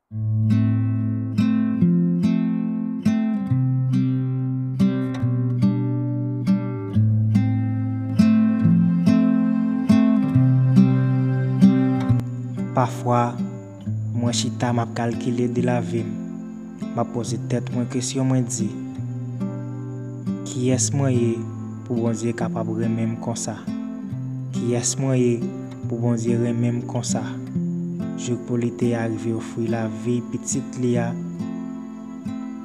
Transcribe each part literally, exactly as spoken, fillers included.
Pafwa, mwen chita, m ap kalkile de lavi m. M ap poze tèt mwen kesyon, mwen di, kiyès mwen ye pou Bondye kapab renmen m konsa? Kiyès mwen ye pou Bondye renmen m konsa? Jouk pou li te arive ofri lavi pitit li a,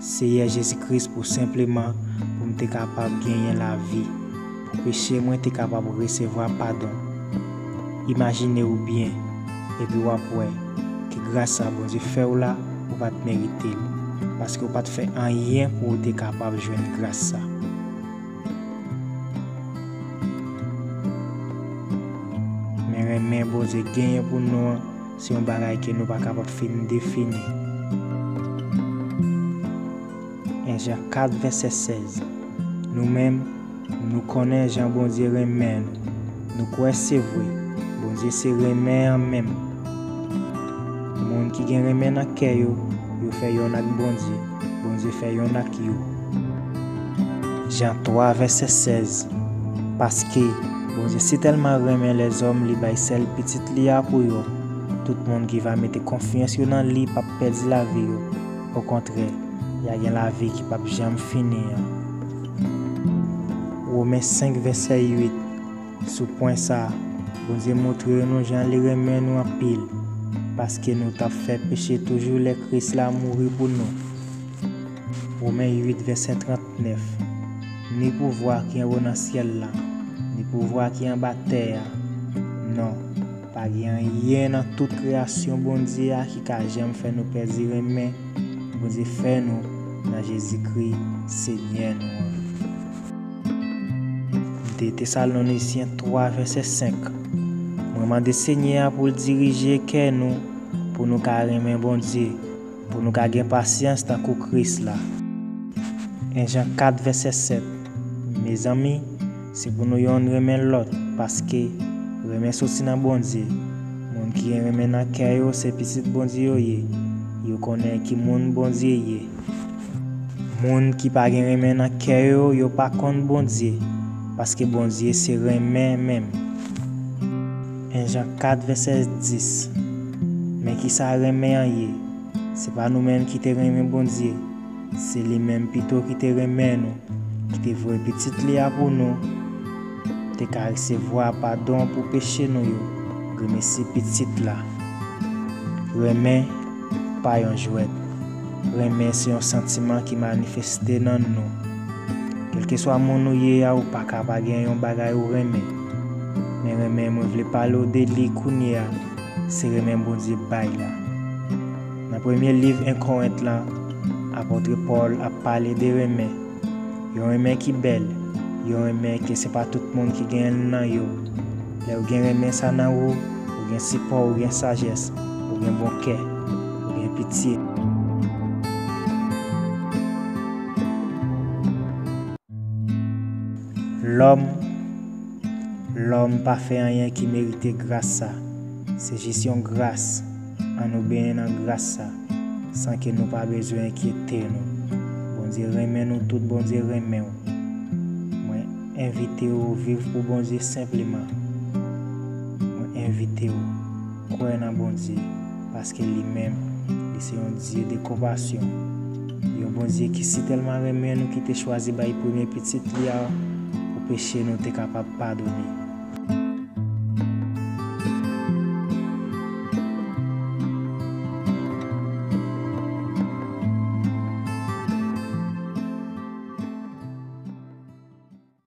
Seyè Jezi Kris, pou senpleman pou m te kapab genyen lavi, pou peche mwen te kapab resevwa padon. Imajine w byen, epi w ap wè ke gras sa Bondye fè w la, ou pa t merite l, paske w pa t fè anyen pou w te kapab jwenn gras sa. Men renmen Bondye genyen pou nou an, se yon bagay ke nou pa kapab fin defini. En Jan kat vèsè sèz. Nou menm, nou konnen jan Bondye renmen nou. Nou kwè se vre, Bondye se renmen an menm. Moun ki gen renmen nan kè yo, yo fè yonn ak Bondye, Bondye fè yonn ak yo. Jan twa vèsè sèz. Paske Bondye sitèlman renmen lèzòm, li bay sèl Pitit li a pou yo. Tout moun ki va mete konfyans yo nan li p ap pèdi lavi yo. Okontrè, y a gen lavi ki p ap janm fini an. Women senk vèsè uit. Sou pwen sa a, Bondye montre nou jan li renmen nou anpil, paske nou t ap fè peche toujou lè Kris la mouri pou nou. Women uit vèsè trannèf. Ni pouvwa ki anwo nan syèl la, ni pouvwa ki anba tè a. Non, pa gen anyen nan tout kreyasyon Bondye a ki ka janm fè nou pèdi renmen Bondye fè nou nan Jezikri, Senyè nou an. De Tesalonisyen twa vèsè senk. Mwen mande Senyè a pou l dirije kè nou, pou nou ka renmen Bondye, pou nou ka gen pasyans tankou Kris la. En Jan kat vèsè sèt. Mezanmi, se pou nou yonn renmen lòt, paske renmen soti nan Bondye. Moun ki gen renmen nan kè yo, se pitit Bondye yo ye. Yo konnen ki moun Bondye ye. Moun ki pa gen renmen nan kè yo, yo pa konn Bondye, paske Bondye se renmen menm. En Jan kat vèsè dis. Men ki sa renmen an ye? Se pa nou menm ki te renmen Bondye, se li menm pito ki te renmen nou, ki te voye Pitit li a pou nou, te ka resevwa padon pou peche nou yo, gremesi Pitit la. Renmen pa yon jwèt. Renmen se yon santiman ki manifeste nan nou. Kèlkeswa moun ou ye a, ou pa ka pa gen yon bagay ou renmen. Men renmen mwen vle pale w de li kounye a, se renmen Bondye bay la. Nan premye liv en Korent lan, apot Pòl ap pale de renmen. Yon renmen ki bèl, yon renmen ke se pa tout moun ki genyen l nan yo. Lè ou gen renmen sa nan ou, ou gen sipò, ou gen sajès, ou gen bon kè, ou gen pitye. Lòm, lòm pa fè anyen ki merite gras sa. Se jis yon gras. Ann nou benyen nan gras sa, san ke nou pa bezwen enkyete nou. Bondye renmen nou tout, Bondye renmen w. Mwen envite w viv pou Bondye senpleman. Mwen envite w kwè nan Bondye, paske li menm, li se yon Dye de konpasyon. Yon Bondye ki sitèlman renmen nou, ki te chwazi bay premye pitit li a pou peche nou te kapab padone.